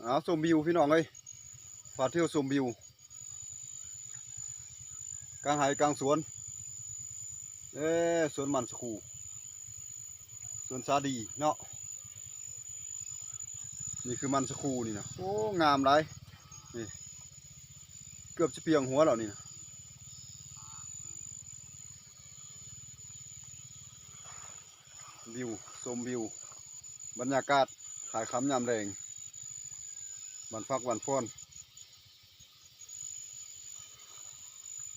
ເອົາ ຊົມວິວພີ່ນ້ອງເອີຍ ພາທ່ຽວຊົມວິວ ກາງໄຮ່ກາງສວນ ເອີ ສວນມັນສະຄູ ສວນສາລີເນາະ. ນີ້ຄືມັນສະຄູນີ້ນະ ໂອ້ ງາມຫຼາຍ ນີ້ ເກືອບຈະພຽງຫົວແລ້ວນີ້ນະ. ວິວ ຊົມວິວ ບັນຍາກາດຂາຍຄຳຍາມແລງ ບັນພັກບັນຜ່ອນ.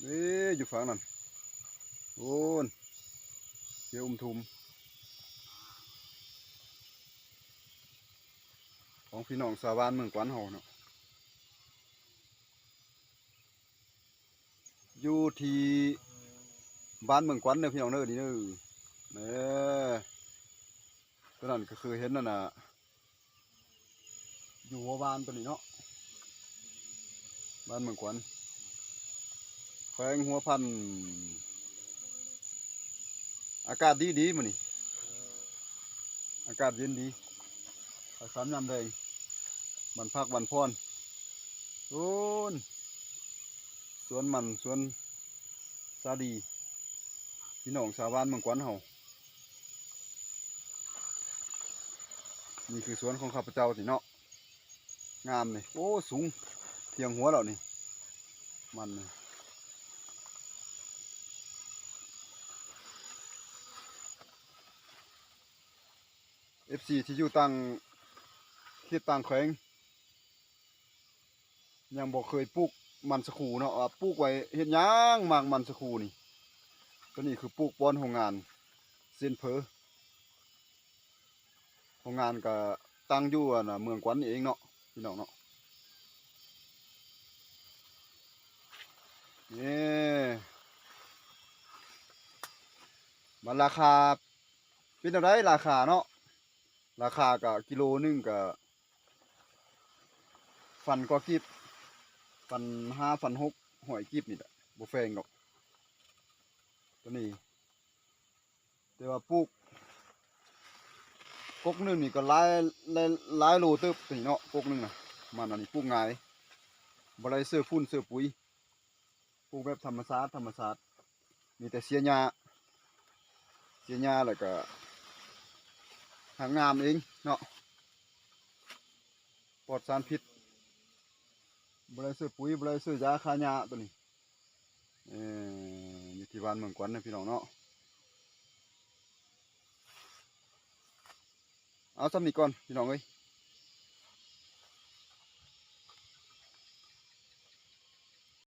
ເອີ ຢູ່ຝັ່ງນັ້ນ ໂອ້ນ ຂຽວອຸມທຸມ ຂອງພີ່ນ້ອງຊາວບ້ານເມືອງກວັນເຮົາເນາະ. ຢູ່ທີ່ບ້ານເມືອງກວັນເດີພີ່ນ້ອງເດີ ນີ້ເດີ ເອີ ຕົວນັ້ນກໍຄືເຫັນນັ້ນນະ ຢູ່ຫົວບ້ານຕົວນີ້ເນາະ ບ້ານເມືອງກວັນ ແຂວງຫົວພັນ. ອາກາດດີໆມື້ນີ້ ອາກາດເຢັນດີ ໄປສາມຍາມແລງ ບັນພັກບັນຜ່ອນ. ໂອ້ນ ສວນມັນ ສວນສາລີ ພີ່ນ້ອງຊາວບ້ານເມືອງກວັນເຮົາ. ນີ້ຄືສວນຂອງຂ້າພະເຈົ້ານີ້ເນາະ ງາມນີ້ ໂອ້ ສູງພຽງຫົວແລ້ວນີ້ ມັນນີ້. ເອັຟຊີ ທີ່ຢູ່ຕ່າງເຂດຕ່າງແຂວງ ຍັງບໍ່ເຄີຍປູກມັນສະຄູເນາະ ວ່າປູກໄວ້ເຮັດຫຍັງ ໝາກມັນສະຄູນີ້. ຕົວນີ້ຄືປູກປ້ອນໂຮງງານເຊັນເພີ ໂຮງງານກະຕັ້ງຢູ່ ອັນນະ ເມືອງກວັນນີ້ເອງເນາະ ພີ່ນ້ອງເນາະ. ນີ້ ມັນລາຄາ ເປັນແນວໃດລາຄາເນາະ ລາຄາກະກິໂລໜຶ່ງກະພັນກວ່າກີບ ພັນຫ້າ ພັນຫົກຮ້ອຍກີບນີ້ແຫຼະ ບໍ່ແພງດອກ ຕົວນີ້. ແຕ່ວ່າປູກກົກໜຶ່ງນີ້ກໍຫຼາຍ ຫຼາຍ ຫຼາຍໂລເຕີບນີ້ເນາະ ກົກໜຶ່ງນະ. ມັນອັນນີ້ປູກງ່າຍ ບໍ່ໄດ້ເຊື້ອຝຸ່ນເຊື້ອປຸຍ ປູກແບບທຳມະຊາດ ທຳມະຊາດ ມີແຕ່ເສຍຫຍ້າ ເສຍຫຍ້າ ແລ້ວກະຫາກງາມເອງເນາະ ປອດສານພິດ ບໍ່ໄດ້ເຊື້ອປຸຍ ບໍ່ໄດ້ເຊື້ອຢາຂ້າຫຍ້າຕົວນີ້. ເອີ ຢູ່ທີ່ບ້ານເມືອງກວັນນະພີ່ນ້ອງເນາະ. ເອົາສ່ຳນີ້ກ່ອນພີ່ນ້ອງເອີຍ